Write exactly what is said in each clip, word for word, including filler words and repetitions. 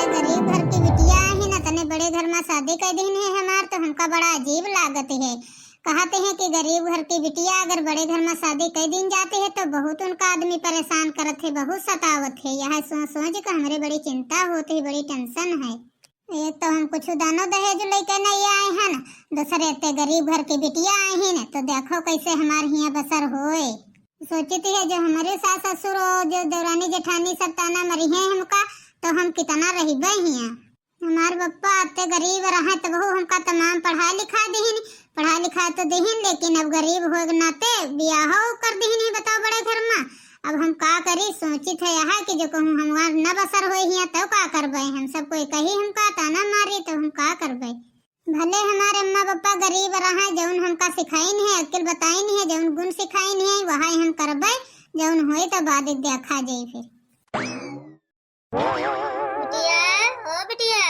गरीब घर की बिटिया आहिन, अतने बड़े घर मा शादी कइ दीन है हमार, तो हमका बड़ा अजीब लागत है। कहत है कि गरीब घर की बिटिया अगर बड़े घर मा शादी कइ दीन जात है तो बहुत उनका आदमी परेशान करत है, बहुत सतावत है। यह सोच सोच के हमरे बड़ी चिंता होत है, बड़ी tension है। एक तो हम कुछ दानो दहेज लइके नहीं आए हन, दूसरे ते गरीब घर की बिटिया आहिन, तो देखो कैसे हमार हियाँ बसर होए। सोचत है जो हमरे सास ससुर और जो देवरानी जेठानी सब ताना मरिहैं हमका, तो हम कितना रहिबे हियाँ। हमार बप्पा अत्ते गरीब रहे तबहू हमका तमाम पढ़ाए लिखाए दिहिन, पढ़ाए लिखाए तो दिहिन, लेकिन अब गरीब होए के नाते बियाहो कर दिहिन ही, बताओ, बड़े घर मा। अब हम का करी, सोचित है यह कि जो कहूँ हमार न बसर होए हियाँ तो का करबे, हम सब कोई कही हमका ताना मारी तो हम का करबे। भले हमारे अम्मा बप्पा गरीब रहे, जौन हमका सिखाइन है, अक्ल बताइन है, जौन गुण सिखाइन है, वही हम करबे, जौन होए तो बाद में देखा जाई फिर। बिटिया, ओ बिटिया।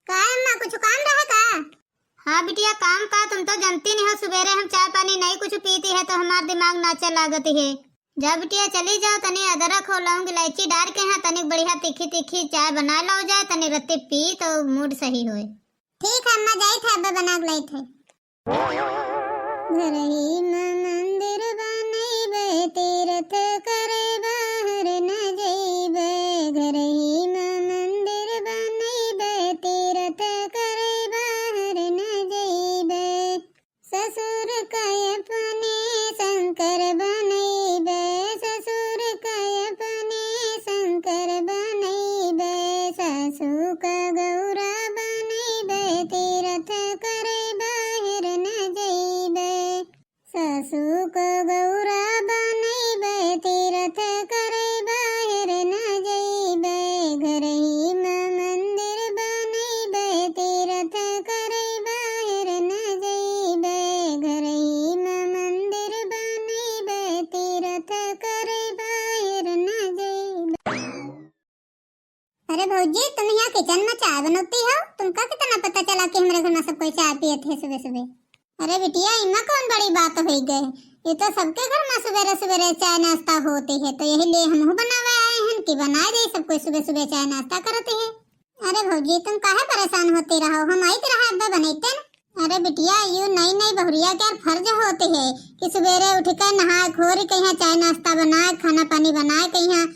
का अम्मा, कुछ काम रहे का? हाँ बिटिया, काम का, तुम तो जानती नहीं हो, सुबेरे हम चाय पानी नहीं कुछ पीती है तो हमार दिमाग नाचे लागत है। जा बिटिया, चली जाओ, तनी अदरक हो, लौंग, इलायची डार के यहाँ तनी बढ़िया तीखी तीखी चाय बना लो जाए, तनी रत्ती पी तो mood सही होए। ठीक है अम्मा, जाइत है, अब्बे बना के लाइत है। घरही मा मंदिर बनइबे, तीरथ करे बाहर न जइबे। घरही मा मंदिर बनइबे, तीरथ करे बाहर न जइबे। ससुर का अपने शंकर बनइबे, ससुर का अपने शंकर बनइबे। सासू का गौरा बनइबे, तीरथ करे बाहर न जइबे। सासू का गौरा बनइबे, तीरथ करे बाहर न जइबे। घरही मा मंदिर बनइबे, तीरथ करे बाहर न जइबे। घरही मा मंदिर बनइबे, तीरथ करे बाहर न जइबे। अरे भौजी, तुम यहाँ kitchen मा चाय बनौती हो, तुमका कितना पता चला कि हमरे घर मा सब कोई चाय पियत है सुबह सुबह? अरे बिटिया, इमा कौन बड़ी बात होइ गए, ये तो सबके घर मा सुबेरे सुबेरे चाय नाश्ता होत है, तो यही लिए हमहू बनावे आए हैं कि बनाए दे सब कोई सुबह सुबह चाय नाश्ता करत है। अरे भौजी, तुम काहे परेशान होती रहो, हम आइत रहा अब्बे बनैते न। अरे बिटिया, यू नई नई बहुरिया के फर्ज होत है कि सुबेरे उठ के नहाए खोर के यहाँ चाय नाश्ता बनाए, खाना पानी बनाए के यहाँ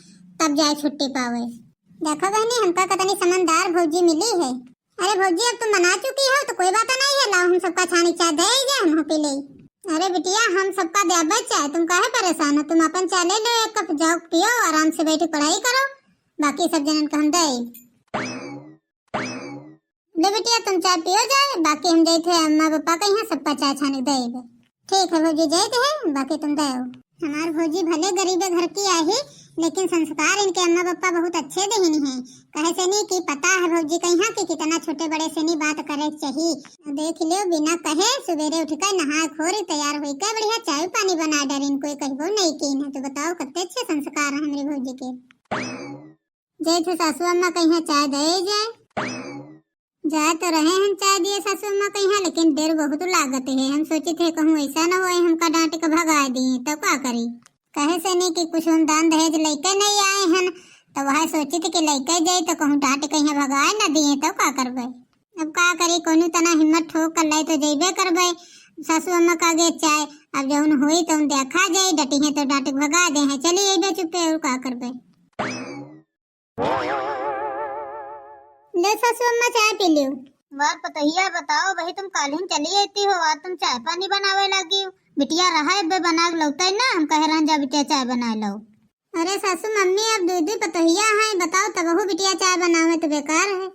तब जाए छुट्टी पावे। देखो बहनी, हमका कतनी समझदार भौजी मिली है। अरे भौजी, अब तुम बना चुकी हो तो कोई बात नहीं है, लाओ हम सबका छानी चाय दे जा, हम पी ले। अरे बिटिया, हम सबका देबे चाय, तुम काहे परेशान हो? तुम अपन चाय ले लो, एक कप जाओ पियो, आराम से बैठ के पढ़ाई करो, बाकी सब जनन का हम दे। ले बिटिया, तुम चाय पियो जाए, बाकी हम जाइत है अम्मा पापा के यहाँ सबका चाय छानी देबे। ठीक है भौजी, जाइत है, बाकी तुम दे आओ। हमार भौजी भले गरीबे घर की आही, लेकिन संस्कार इनके अम्मा पापा बहुत अच्छे देहिन हैं। कहे से नहीं कि पता है भौजी के यहाँ कि कितना छोटे बड़े से नहीं बात करे के चाहिए। देख लियो, बिना कहे सुबेरे उठ के नहा खोरी तैयार होई के बढ़िया चाय पानी बना डरिन, कोई कहबो नहीं की ना। तो बताओ, कितने अच्छे संस्कार हैं हमारी भौजी के। जाइत है सासू अम्मा के यहाँ चाय दे जाए। जाए तो रहे हम चाय दिए सासू अम्मा के यहाँ, लेकिन देर बहुत लागत है। हम सोचित है कहूँ ऐसा न होए हमका डांट के भगाए दिए, तो का करी? कहे से नहीं कि कुछ हम दान दहेज लइके नहीं आए हन, तो वह सोचित कि लइके जाए तो कहूँ डांट के यहाँ भगाए न दिए, तो का करबे? अब का करी, कोनो तना हिम्मत ठोक कर ले तो जइबे करबे सासू अम्मा का आगे चाय। अब जौन होई तौन देखा जाए, डटी है तो डांट के भगा दे हैं, चली अइबे चुपे, और का करबे? ले सासू अम्मा, चाय पी लियो। वाह पतोहिया, बताओ वही तुम काल्हिन चली अइती हो, आज तुम चाय पानी बनावे लागी हो। बिटिया रहा अब्बे बना के लौटे ना, हम कहे रहन जा बिटिया चाय बना लो। अरे सासू मम्मी, अब दू दू पतोहिया हैं, बताओ तबहू बिटिया चाय बनावे तो बेकार है।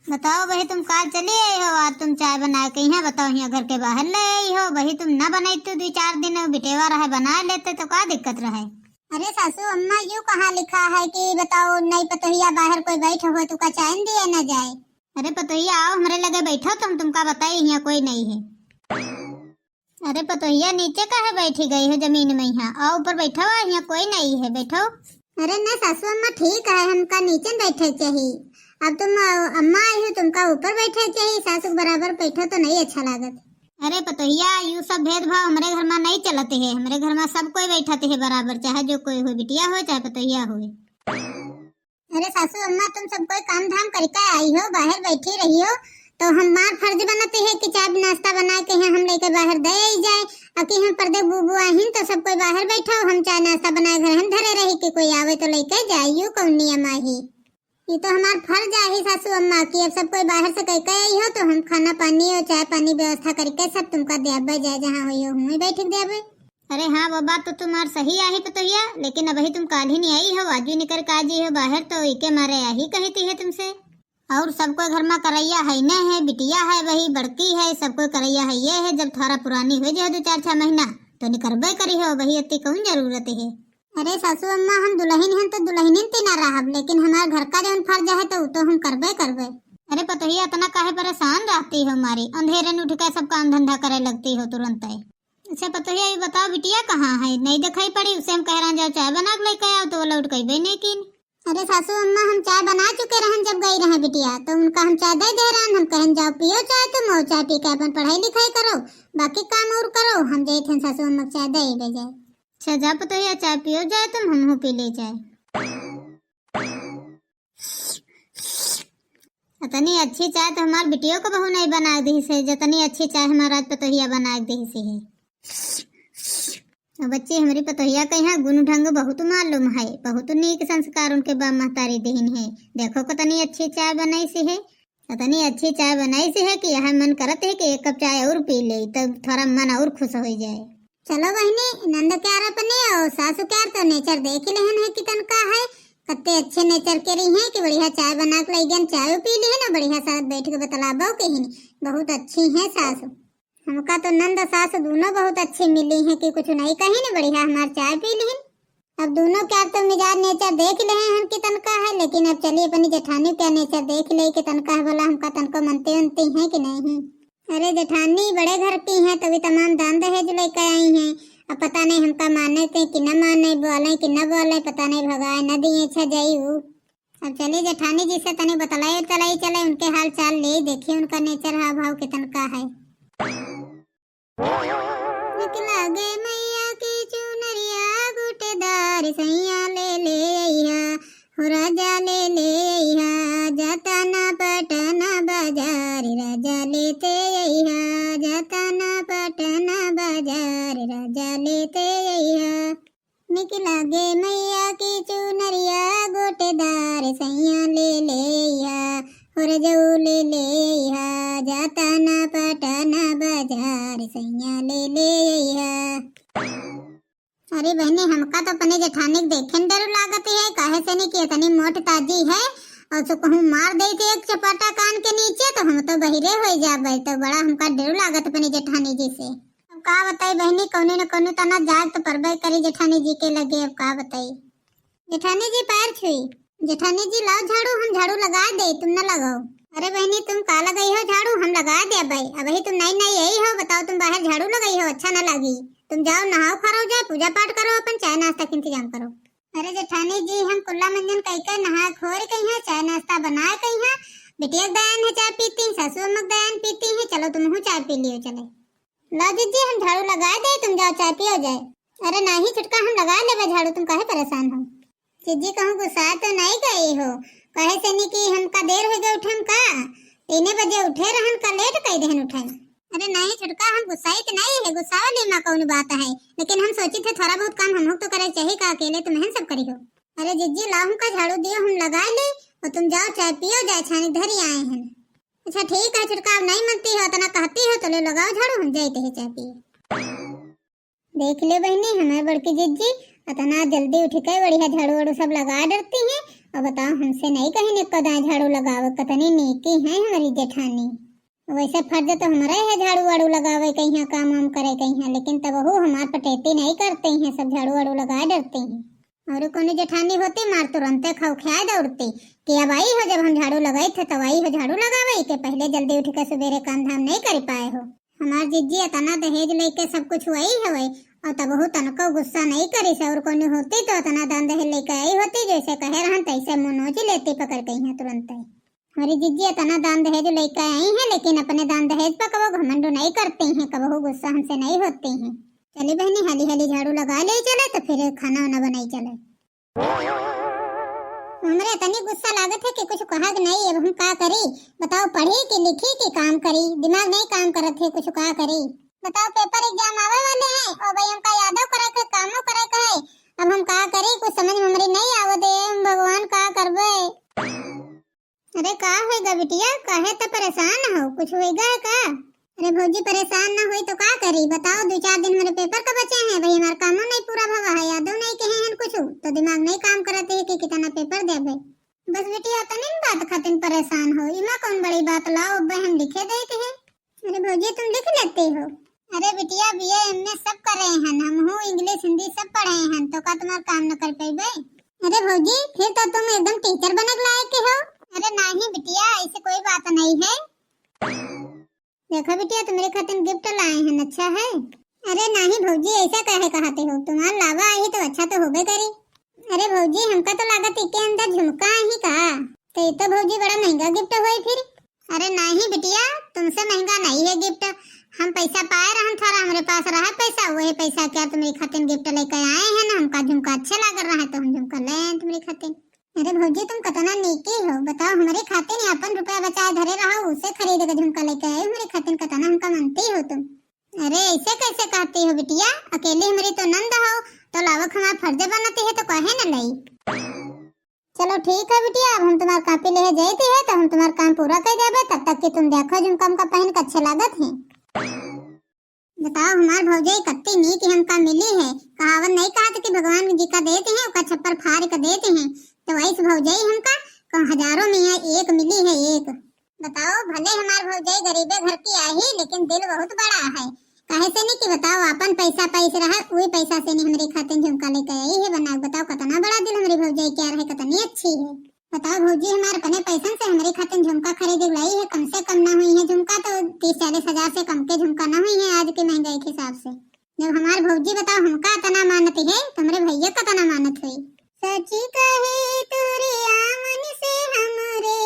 बताओ वही तुम काल चली आई हो, आज तुम चाय बनाए के यहाँ, बताओ यहाँ घर के बाहर ले आई हो, वही तुम न बनैतू दू चार दिन, बिटेवा रहे बना लेते तो का दिक्कत रहे? अरे सासू अम्मा, यू कहाँ लिखा है कि बताओ नई पतोहिया बाहर कोई बैठ हो तो का चाय न दिए न जाए? अरे पतोहिया आओ हमरे लगे बैठो, तुम तुमका बताई यहाँ कोई नहीं है। अरे पतोहिया नीचे काहे बैठी गई हो जमीन में यहाँ, आओ ऊपर बैठो, आ यहाँ कोई नहीं है, बैठो। अरे ना सासू अम्मा ठीक है, हमका नीचे न बैठे चाहिए। अब तुम अ, अम्मा आई हो, तुमका ऊपर बैठे चाहिए, सासू के बराबर बैठो तो नहीं अच्छा लागत। अरे पतोहिया, यू सब भेदभाव हमरे घर में नहीं चलते है, हमरे घर में सब कोई बैठते है बराबर, चाहे जो कोई हो, बिटिया हो चाहे पतोहिया हो। अरे सासू अम्मा, तुम सब कोई काम धाम करिके आई हो, बाहर बैठी रही हो, तो हमार फर्ज बनत है कि चाय नाश्ता बनाइके हम लइके बाहर दे आई जाए। अब कि हम परदे बुबु आहिन तो सब कोई बाहर बैठा हो, हम चाय नाश्ता बनाए घर हम धरे रही कि कोई आवे तो लइके जाइयो, कौन नियम आही। ये तो हमार फर्ज आही सासू अम्मा कि अब सब कोई बाहर से कहिके आई हो तो हम खाना पानी और चाय पानी व्यवस्था करिके सब तुमका देबे जाए, जहाँ होई हो हुई बैठ के देबे। अरे हाँ, वो बात तो तुम्हार सही आही पतोहिया, लेकिन अबही तुम काल्हि नहीं आई हो, आज भी निकर के आ जी हो बाहर, तो इके मारे आही कहती है तुमसे। और सब कोई घर में करैया है न है, बिटिया है, वही बड़की है, सब कोई करैया है ये है। जब थोड़ा पुरानी हो जाए दो चार छह महीना तो निकरबे करी हो, वही अति कौन जरूरत है। अरे सासू अम्मा, हम दुलहिन हन तो दुलहिनिन ती ना रहब, लेकिन हमार घर का जौन फर्ज है तो उ तो हम करबे करबे। अरे पतोहिया, इतना काहे परेशान रहती हो मारी, अंधेरे न उठ के सब काम धंधा करे लगती हो तुरंत। अच्छा पतोहिया, ये बताओ बिटिया कहाँ है, नहीं दिखाई पड़ी, उसे हम कह रहे हैं जाओ चाय बना के लेके आओ तो वो लौट कइबे नहीं कीन। अरे सासू अम्मा, हम चाय बना चुके रहन जब गई रहे बिटिया, तो उनका हम चाय दे दे रहन, हम कहन जाओ पियो चाय तुम, और चाय पी के अपन पढ़ाई लिखाई करो, बाकी काम और करो, हम जाइत हन सासू अम्मा के चाय दे दे जाए। अच्छा जा पतोहिया, चाय पियो जाए तुम, हमहू पी ले चाय। इतनी अच्छी चाय तो हमार बिटियो को बहू नहीं बना दी से, जितनी अच्छी चाय हमार आज पतोहिया बना दी से है। अब बच्ची, हमरी पतोहिया के यहाँ गुण ढंग बहुत मालूम है, बहुत नीक संस्कार उनके बाप महतारी देहिन है। देखो कितनी अच्छी चाय बनाई से है, इतनी अच्छी चाय बनाई से है कि यह मन करत है कि एक कप चाय और पी ले, तब थोड़ा मन और खुश हो जाए। चलो बहिनी, नंद क्यार अपने और सासू क्यार तो नेचर देख लेहन है कितन का है, कत्ते अच्छे नेचर के रही हैं कि बढ़िया चाय बना के लई गन, चाय पी लिहन, बढ़िया साथ बैठ के बतलाबो कहिन, बहुत अच्छी हैं सासू। हमका तो नंद सास दोनों बहुत अच्छी मिली हैं कि कुछ नहीं कहिन, बढ़िया हमार चाय पी लिहिन। अब दोनों के अब तो मिजाज नेचर देख ले हैं हम कितन का है, लेकिन अब चलिए अपनी जेठानी का नेचर देख ले कितन का है, भला हमका तनको मनते उनती हैं कि नहीं। अरे जेठानी बड़े घर की हैं, तभी तमाम दान दहेज लेके आई हैं। अब पता नहीं हमका माने ते कि न माने, बोले कि न बोले, पता नहीं भगाए न दिए छजई ऊ। अब चली जेठानी जी से तनी बतलाई उतलाई चले, उनके हाल चाल ले, देखी उनका नेचर हाव भाव कितन का है। निक लागे मैया की चुनरिया गोटेदार सैया ले ले अइहा, हो राजा ले ले अइहा, जाता ना पटना बाजार राजा लेते अइहा, जाता ना पटना बाजार राजा लेते अइहा। निक लागे मैया की चुनरिया गोटेदार सैया ले ले अइहा, हो रजऊ ले ले अइहा, जाता ना पटना बाजार सैया ले ले अइहा। अरे बहनी, हमका तो अपने जेठानी के देखे न डर लागत है, काहे से नहीं कि इतनी मोट ताजी है और सो कहूँ मार देते एक चपाटा कान के नीचे तो हम तो बहिरे हो जाबे, तो बड़ा हमका डर लागत अपने जेठानी जी से। अब का बताई बहनी, कौनो न कौनो तना जाए तो परबे करी जेठानी जी के लगे। अब का बताई जेठानी जी, पैर छुई। जेठानी जी लाओ झाड़ू, हम झाड़ू लगा दे, तुम न लगाओ। अरे बहनी, तुम का लगाई हो झाड़ू, हम लगा दे अबे। अबही तुम नई नई आई हो, बताओ तुम बाहर झाड़ू लगाई हो, अच्छा न लागी। तुम जाओ नहाओ खरो जाए, पूजा पाठ करो, अपन चाय नाश्ता के इंतजाम करो। अरे जेठानी जी, हम कुल्ला मंजन कई के नहाए खोर कई हैं, चाय नाश्ता बनाए कई हैं, बिटिया के दयान है चाय पीती, सासू अम्मा के दयान पीती हैं, चलो तुमहू चाय पी लियो चले। लो जिज्जी, हम झाड़ू लगाए दे, तुम जाओ चाय पियो जाए। अरे नाही छोटका, हम लगाए लेबे झाड़ू, तुम काहे परेशान हो? जिज्जी कहूँ गुस्सा तो नहीं गई हो, कहे से नहीं कि हमका देर हो गए उठे हम का, तीने बजे उठे रहन का, लेट कई देहन उठे। अरे नहीं छोटका, हम गुस्साई तो नहीं है, गुस्सा वाली माँ कौन बात है, लेकिन हम सोची थे थोड़ा बहुत काम हम लोग तो करे चाहिए का, अकेले तो महन सब करी हो। अरे जिज्जी लाओ हमका झाड़ू दियो, हम लगाए ले और तुम जाओ चाय पियो जाए, छानी धरी आए हैं। अच्छा ठीक है छोटका, अब नहीं मनती हो, इतना कहती हो तो ले लगाओ झाड़ू, हम जाते हैं चाय पिए। देख ले बहनी, हमारे बड़की जिज्जी इतना जल्दी उठ के बढ़िया झाड़ू वाड़ू सब लगा डरती हैं। और बताओ, हमसे नहीं कहीं निको दाएं झाड़ू लगावे, कितनी नेकी है हमारी जेठानी। वैसे फर्ज तो हमारा है झाड़ू वाड़ू लगावे कहीं, काम वाम करे कहीं, लेकिन तब वो हमार पटेती नहीं करते हैं, सब झाड़ू वाड़ू लगा डरते हैं। और कोनो जेठानी होती मार तुरंते खौखियाए दौड़ती कि अब आई हो, जब हम झाड़ू लगाई थे तब आई हो झाड़ू लगावे, के पहले जल्दी उठ के सुबेरे काम धाम नहीं कर पाए हो। हमार जिज्जी इतना दहेज लेके सब कुछ वही हवे और तबहू तनको गुस्सा नहीं करी से, और कोनो होती तो इतना दान दहेज लेके आई होती, जैसे कहे रहन तैसे मुंह नोच लेती पकड़ के यहाँ तुरंते। हमारी जिज्जी इतना दान दहेज लेके आई हैं, लेकिन अपने दान दहेज पर कबो घमंड नहीं करती हैं, कबहू गुस्सा हमसे नहीं होती हैं। चली बहनी, हाली हाली झाड़ू लगा ले चले, तो फिर खाना वाना बनाई चले। हमरे इतनी गुस्सा लागत है कि कुछ कहा के नहीं। अब हम का करी बताओ, पढ़ी कि लिखी कि काम करी, दिमाग नहीं काम करत है, कुछ का करी बताओ। पेपर एग्जाम आवे वाले हैं और भाई हमका यादव करे के कामो करे के है। अब हम का करी, कुछ समझ में हमरे नहीं आवत है। हम भगवान का करबे। अरे का होइगा बिटिया, काहे त परेशान हो, कुछ होइगा है का? अरे भौजी परेशान ना होई तो का करी बताओ, दो चार दिन हमरे पेपर का बचे हैं, भाई हमार कामो नहीं पूरा भवा है, यादव नहीं कहे हैं कुछ, तो दिमाग नहीं काम करत है कि कितना पेपर देबे। बस बिटिया तनिन बात खातिन परेशान हो, इमा कौन बड़ी बात लाओ, अब हम लिखे देते हैं। अरे भौजी तुम लिख लेते हो। अरे बिटिया बीए एमए सब करे हन, हम हूँ इंग्लिश हिंदी सब पढ़े हन, तो का तुम्हार काम न कर पैबे? अरे भौजी फिर तो तुम एकदम टीचर बनक लायक के हो। अरे नहीं बिटिया ऐसे कोई बात नहीं है। देखो बिटिया तुम्हारे खातिर गिफ्ट लाए हन, अच्छा है। अरे नहीं भौजी ऐसा काहे कहते हो, तुम्हार लावा आई तो अच्छा तो होबे करी। अरे भौजी हमका तो लागत इके अंदर झुमका ही का, तो ये तो भौजी बड़ा महंगा गिफ्ट होई फिर। अरे नहीं बिटिया, तुमसे महंगा नहीं है गिफ्ट। हम पैसा पाए रहन थारा, हमरे पास रहा पैसा, वही पैसा क्या तुम्हारे खातिर गिफ्ट लेके आए हैं ना, हमका झुमका अच्छे लागल रहा तो हम झुमका ले आए तुम्हारे खातिर। अरे भौजी तुम कतना नीकी हो, बताओ हमरे खातिर ही अपन रुपया बचाए धरे रहो, उसे खरीद के झुमका लेके आए हमरे खातिर, कतना हमका मनती हो तुम। अरे ऐसे कैसे कहती हो बिटिया, अकेली हमरी तो नंद हो, तो लावक हमार फर्ज बनती है तो कहे न लई। चलो ठीक है बिटिया, अब हम तुम्हार कापी लेहे जाइत है तो हम तुम्हार काम पूरा कर देबे, तब तक कि तुम देखो झुमका हमका पहन के अच्छे लागत हैं। बताओ हमार भौजाई कत्ती नीक हमका मिली है। कहावत नहीं कहत कि भगवान जी का देते हैं ओका छप्पर फाड़ के देते हैं, तो वैसे भौजाई हमका कहूँ हजारों में यहाँ एक मिली है एक। बताओ भले हमार भौजाई गरीबे घर की आही लेकिन दिल बहुत बड़ा है। काहे से नहीं कि बताओ अपन पैसा पैसे रहा, वही पैसा से नहीं हमरे खातिर झुमका लेके आई है बना। बताओ कितना बड़ा दिल हमरी भौजाई क्या रहे, कितनी अच्छी है। बताओ भौजी हमार अपने पैसन से हमरे खातिर झुमका खरीद के लाई है, कम से कम ना हुई है झुमका तो तीस चालीस हजार से कम के झुमका ना हुई है आज के महंगाई के हिसाब से। जब हमार भौजी बताओ हमका इतना मानत है तो हमरे भैया का इतना मानत हुई। सची कहे तोरे आंगन से हमरे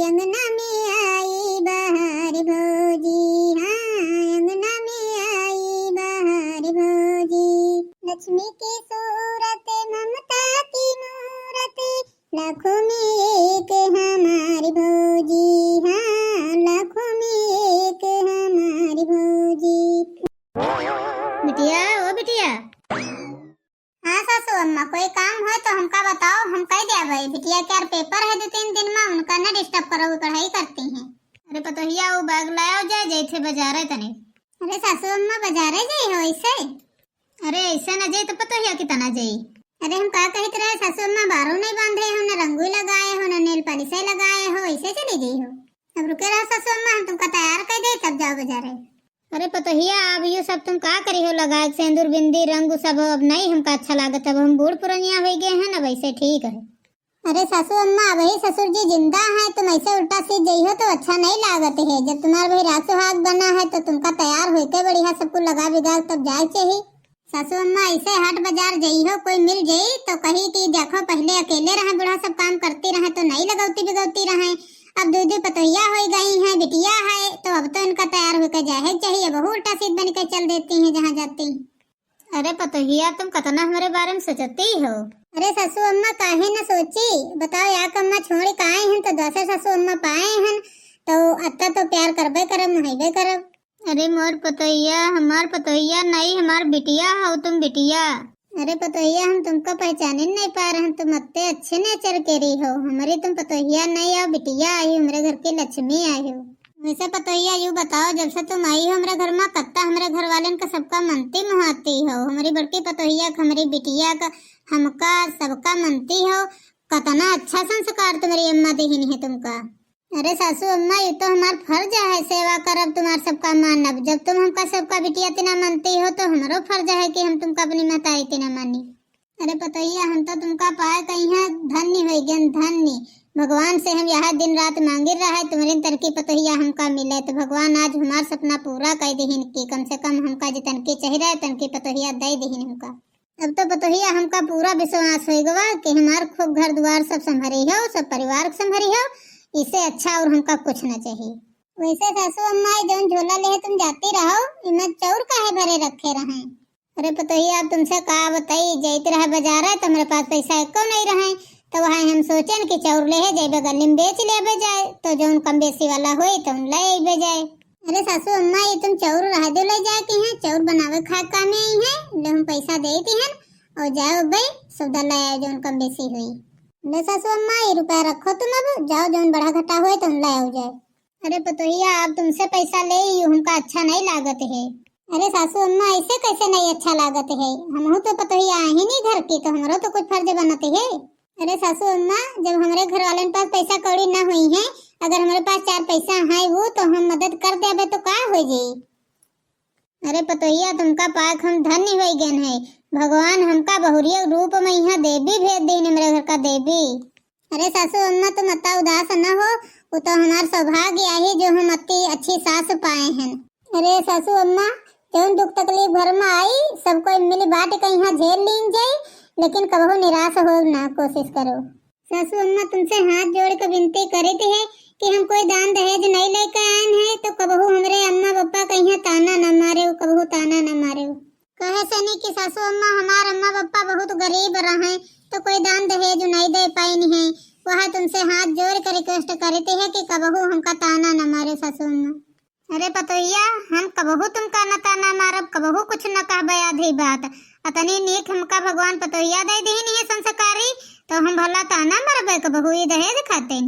अंगना में आई बहार भौजी, हाँ अंगना में आई बहार भौजी। लक्ष्मी की सूरत ममता की मूरत लाखों में एक हमारी भौजी, हाँ लाखों में एक हमारी भौजी। बिटिया, ओ बिटिया। हाँ सासू अम्मा, कोई काम होए तो हमका बताओ, हम कह दिया भाई। बिटिया के यार पेपर है दो तीन दिन में, उनका ना डिस्टर्ब करो, वो पढ़ाई करती हैं। अरे पतोहिया, वो बैग लाओ जाए, जैसे बाजारे तने। अरे सासू अम्मा, बाजारे जाई हो ऐसे? अरे ऐसे ना जाई तो पतोहिया कितना जाई? अरे हम का कहत रहे सासू अम्मा, बारो नहीं बांधे हो, ना रंगोई लगाए हो, ना नेल पालिश लगाए हो, ऐसे चली गई हो। अब रुके रहो सासू अम्मा, हम तुमका तैयार कर दे तब जाओ बाजारे। अरे पतोहिया, अब यो सब तुम का करी हो लगाए, सेंदूर बिंदी रंग सब अब नहीं हमका अच्छा लागत, अब हम बूढ़ पुरनिया हो गए हैं, अब ऐसे ठीक है। अरे सासू अम्मा, अबही ससुर जी जिंदा हैं, तुम ऐसे उल्टा सीध जइहो तो अच्छा नहीं लागत है। जब तुम्हार भाई रात सुहाग बना है तो तुमका तैयार होके बढ़िया सबको लगा बिगा तब जाए चाहिए। सासू अम्मा, ऐसे हाट बाजार जइहो, कोई मिल जाई तो कही कि देखो पहले अकेले रहे बूढ़ा सब काम करती रहे तो नहीं लगौती बिगौती रहे, अब दो दो पतोहिया हो गई हैं, बिटिया है तो अब तो इनका तैयार होके जाए चाहिए। बहुत उल्टा सीध बन के चल देती हैं जहाँ जाती। अरे पतोहिया, तुम कतना हमरे बारे में सोचती हो? अरे सासू अम्मा, काहे न सोची? बताओ, याक अम्मा छोड़ी काहे हन, तो दूसरे सासू अम्मा पाए हन, तो अत्ता तो प्यार करबे करब, मुहैबे करब। अरे मोर पतोहिया, हमार पतोहिया नहीं, हमार बिटिया हो तुम, बिटिया। अरे पतोहिया, हम तुमका पहचाने नहीं पा रहे, तुम अत्ते अच्छे नेचर के रही हो, हमारी तुम पतोहिया नहीं आओ, बिटिया आई, हमारे घर की लक्ष्मी आई हो। वैसे पतोहिया, यू बताओ, जब से तुम आई हो हमरे घर में, कत्ता हमरे घर वालेन का सबका मनती मुहाती हो। हमरी बड़की पतोहिया का, हमरी बिटिया का, हमका सबका मनती हो। कतना अच्छा संस्कार तुम्हारी अम्मा देहिन है तुमका। अरे सासू अम्मा, ये तो हमार फर्ज है सेवा करब, तुम्हार सबका मानब। जब तुम हमका सबका बिटिया तिना मनती हो, तो हमरो फर्ज है कि हम तुमका अपनी महतारी तिना मानी। अरे पतोहिया, हम तो तुमका पाए कहीं धन्य हो गए, धन्य। भगवान से हम यह दिन रात मांगिर रहे, तुम्हारे तनकी पतोहिया हमका मिले, तो भगवान आज हमार सपना पूरा कर देहिन कि कम से कम हमका जितन की चाही रहे, तनकी पतोहिया दे देहिन हमका। अब तो पतोहिया हमका पूरा विश्वास हो गवा कि हमार खूब घर द्वार सब संभरी हो, सब परिवार संभरी हो, इससे अच्छा और हमका कुछ ना चाहिए। वैसे सासू अम्मा, ये जौन झोला ले तुम जाती रहो, इमे चौर काहे भरे रखे रहे? अरे पतोहिया, अब तुमसे का बताई, जाइत रहे बाजारे तो हमरे पास पैसा एको नहीं रहे, तो वहाँ हम सोचेन कि चाउर लेहे जाइबे, गल्ली में बेच लेबे जाए, तो जौन कम बेसी वाला होई, तो ले आइबे जाए। अरे सासू अम्मा, ये तुम चाउर रह दो ले जाए के हैं, चाउर बनावे खाए कामे आई हैं, ले हम पैसा दे दी हैं, और जाओ भाई, सौदा ले आए जौन कम बेसी होई। ले सासू अम्मा, ये रुपया रखो तुम, अब जाओ, जौन बढ़ा घटा होए, तो ले आओ जाए। अरे पतोहिया, अब तुमसे पैसा ले, यू हमका अच्छा नहीं लागत है। अरे सासू अम्मा, ऐसे कैसे नहीं अच्छा लागत है? हमहू तो पतोहिया आही नहीं घर की, तो हमरो तो कुछ फर्ज बनत है। अरे सासू अम्मा, जब हमरे घर वालन पास पैसा कौड़ी ना हुई है, अगर हमरे पास चार पैसा है वो, तो हम मदद कर देबे तो का हो जाई? अरे पतोहिया, तुमका पाक हम धन्य होई गए हैं। भगवान हमका बहुरिया रूप में यहाँ देवी भेज दीन, हमरे घर का देवी। अरे सासू अम्मा, तुम अत्ता उदास न हो, वो तो हमार सौभाग्य आहे जो हम अत्ती अच्छी सास पाए हैं। अरे सासू अम्मा, जौन दुख तकलीफ घर में आई, सब कोई मिल बांट के यहाँ झेल लीन जाई, लेकिन कबहू निराश हो ना कोशिश करो। सासू अम्मा, तुमसे हाथ जोड़ के विनती करित है कि हम कोई दान दहेज नहीं लेके आएन है, तो कबहू हमरे अम्मा पापा के यहाँ ताना न मारे, कबहू ताना न मारे। कहे से नहीं कि सासू अम्मा, हमार अम्मा पापा बहुत गरीब रहे, तो कोई दान दहेज नहीं दे पाइन है। वह तुमसे हाथ जोड़ के रिक्वेस्ट करते हैं कि कबहू हमका ताना न मारे सासू अम्मा। अरे पतोहिया, हम कबहू तुमका न ताना मारब, कबहू कुछ न कहबे आधी बात। अतनी नीक हमका भगवान पतोहिया दे दीन है संस्कारी, तो हम भला ताना मरबे कबहू ये दहेज खातिन?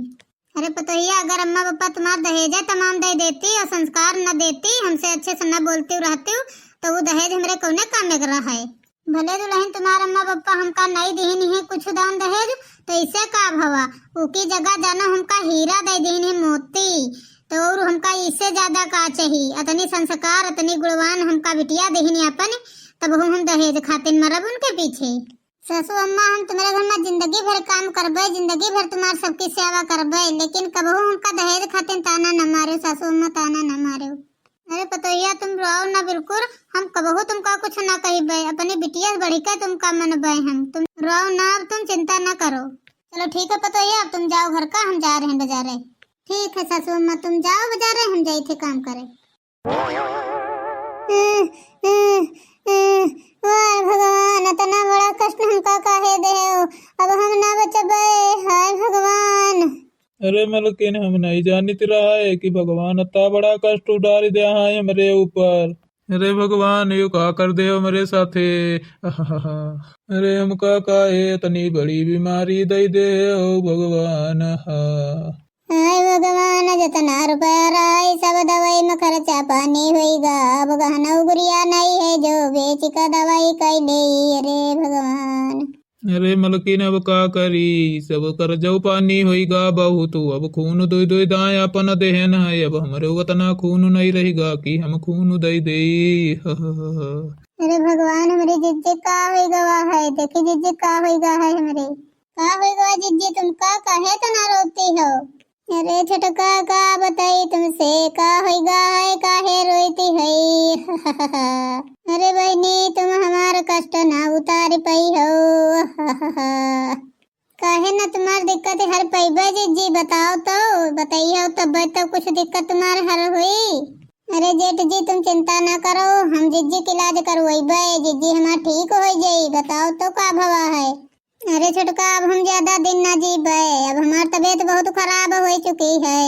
अरे पतोहिया, अगर अम्मा पापा तुम्हार दहेजा तमाम दे देती और संस्कार न देती, हमसे अच्छे से न बोलती रहती, तो वो दहेज हमरे कौने काम में रहा है? भले दुल्हन तुम्हार अम्मा पापा हमका नहीं दीन है कुछ दान दहेज, तो इसे का भवा, उकी जगह जानो हमका हीरा दे दीन है, मोती, तो और हमका इससे ज्यादा का चाहिए? अतनी संस्कार, अतनी गुणवान हमका बिटिया दीन अपन, तब हम दहेज खातिन मरब उनके पीछे। सासू अम्मा, हम तुम्हारे घर में जिंदगी भर काम करबे, जिंदगी भर तुम्हार सबकी सेवा करबे, लेकिन कबहू हमका दहेज खातिर ताना न मारे सासू अम्मा, ताना न मारे। अरे पतोहिया, तुम रोओ ना बिल्कुल, हम कबहू तुमका कुछ ना कहिबे, अपनी बिटिया से बढ़ के तुमका मनबे हम। तुम रोओ ना, अब तुम चिंता ना करो। चलो ठीक है पतोहिया, अब तुम जाओ घर का, हम जा रहे हैं बाजारे। ठीक है सासू अम्मा, तुम जाओ बाजारे, हम जाई थे काम करे। वाह भगवान, इतना बड़ा कष्ट हमका काहे देहो? अब हम ना बचबे, हाय भगवान। अरे मलकिन, हम नहीं जानित रहा है कि भगवान इतना बड़ा कष्ट उडार दे है हमरे ऊपर। अरे भगवान, यो का कर दे हमरे साथे? अरे हमका काहे इतनी बड़ी बीमारी दे दे हो भगवान? हा। हाय भगवान, जतना रुपया रहा है, सब दवाई में खर्चा पानी होइगा। अब गहना उगरिया नहीं है, जो बेच के दवाई कैले। अरे भगवान। अरे मलकिन, अब का करी, सब कर्जो पानी होइगा बहुत। अब खून दुई दुई दाएं अपन देहन है, अब हमरे उतना खून नहीं रहेगा कि हम खून दे दे। अरे भगवान, हमरे जिज्जी का होइगा है, देखी जिज्जी का होइगा है हमरे। का होइगा जिज्जी, तुमका काहे तना रोती हो? अरे छोटका, का बताई तुमसे, का होइगा है, काहे रोती है? अरे बहनी, तुम हमार कष्ट ना उतार पाई हो। काहे ना तुम्हार दिक्कत हर पइबे जिज्जी, बताओ तो, बताइए तब तो कुछ दिक्कत तुम्हार हल हुई। अरे जेठ जी, तुम चिंता ना करो, हम जिज्जी के इलाज करवइबे, जिज्जी हमार ठीक हो जाई। बताओ तो का भवा है? अरे छोटका, अब हम ज्यादा दिन ना जीबे, अब हमार तबीयत बहुत खराब हो चुकी है।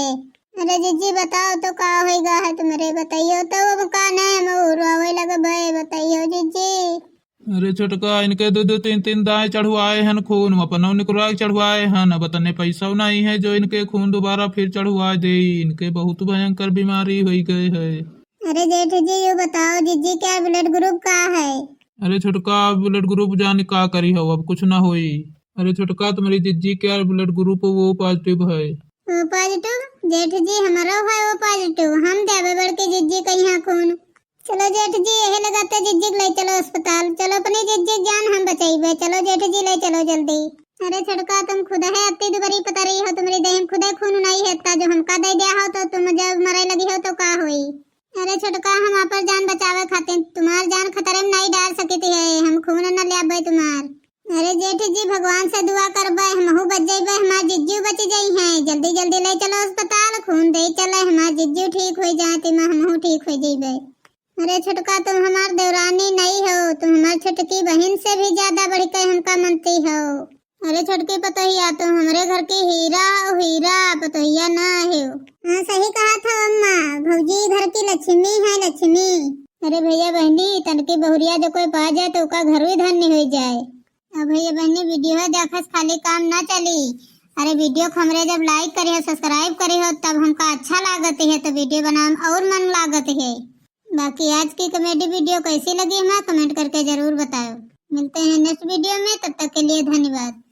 अरे जिज्जी बताओ तो का होइगा है तुम्हरे, बताइयो तो अब का नहीं हम रोवे लगबे, बताइयो जिज्जी। अरे छोटका, इनके दो दो तीन तीन दाएं चढ़वाए हन खून, अपनौ निकलवा के चढ़वाए हन। अब तने पैसा नहीं है जो इनके खून दोबारा फिर चढ़वा दे, इनके बहुत भयंकर बीमारी हो गए है। अरे जेठ जी, यो बताओ जिज्जी क्या ब्लड ग्रुप का है? अरे छोटका, अब ब्लड ग्रुप जाने का करी हो, अब कुछ ना होई। अरे छोटका, तुम्हारी जिज्जी क्या ब्लड ग्रुप वो पॉजिटिव है। O positive? जेठ जी, हमरो है ओ पॉजिटिव, हम देबे बड़के जिज्जी के यहाँ खून। चलो जेठ जी, यही लगाते जिज्जी के ले चलो अस्पताल, चलो अपनी जिज्जी के जान हम बचाइबे, चलो जेठ जी ले चलो जल्दी। अरे छोटका, तुम खुद है अत्ती दुबरी पतरी हो, तुम्हारी देह में खुदे खून नहीं है इतना, जो हमका दे दिया हो तो तुम जब मरे लगी हो तो का होई? अरे छोटका, हम आपन जान बचावे खातिर तुम्हार जान खतरे में नहीं डाल सकित है, हम खून न ल्याबे तुम्हार। अरे जेठ जी, भगवान से दुआ करबे, हमहू बच जइबे, हमार जिज्जू बच जई हैं। जल्दी जल्दी ले चलो अस्पताल, खून दे चले, हमार जिज्जू ठीक हो जाए, तिमा हमहू ठीक हो जइबे। अरे छोटका, तुम हमार देवरानी नहीं हो, तुम हमार छोटकी बहन से भी ज्यादा बढ़ के हमका मनती हो। अरे छोटकी पतोहिया, तू हमरे घर की हीरा हो, हीरा, पतोहिया ना हो। हाँ, सही कहत हो अम्मा, भौजी घर की लक्ष्मी है, लक्ष्मी। अरे भैया बहनी, तनकी बहुरिया जो कोई पा जाए तो ओका घर ही धन्य हो जाए। अब भैया बहनी, video देखस खाली काम ना चली। अरे video को हमरे जब like करिहो, subscribe करिहो, तब हमका अच्छा लागत है, तो video बनावे में और मन लागत है। बाकी आज की comedy video कैसी लगी, हमें comment करके जरूर बताओ। मिलते हैं next video में, तब तक के लिए धन्यवाद।